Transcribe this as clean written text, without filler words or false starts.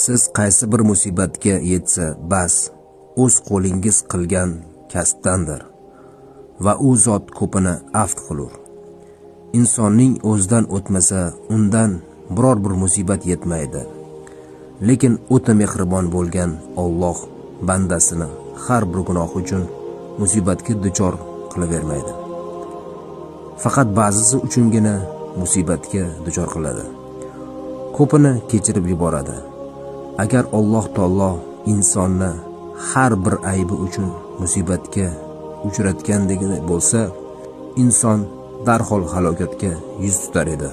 Siz qaysi bir musibatga yetsa, bas, o'z qo'lingiz qilgan kasbdandir. Va u zot ko'pini afv qilur. Insonning o'zidan o'tmasa, undan biror bir musibat yetmaydi. Lekin o'ta mehribon bo'lgan Alloh bandasini har bir gunoh uchun musibatga duchor qilavermaydi. Faqat ba'zisi uchungina musibatga duchor qiladi. Ko'pini kechirib yuboradi. Agar Alloh taolo insonni har bir aybi uchun musibatga uchratgandagina bo'lsa, inson darhol halokatga yuz tutar edi.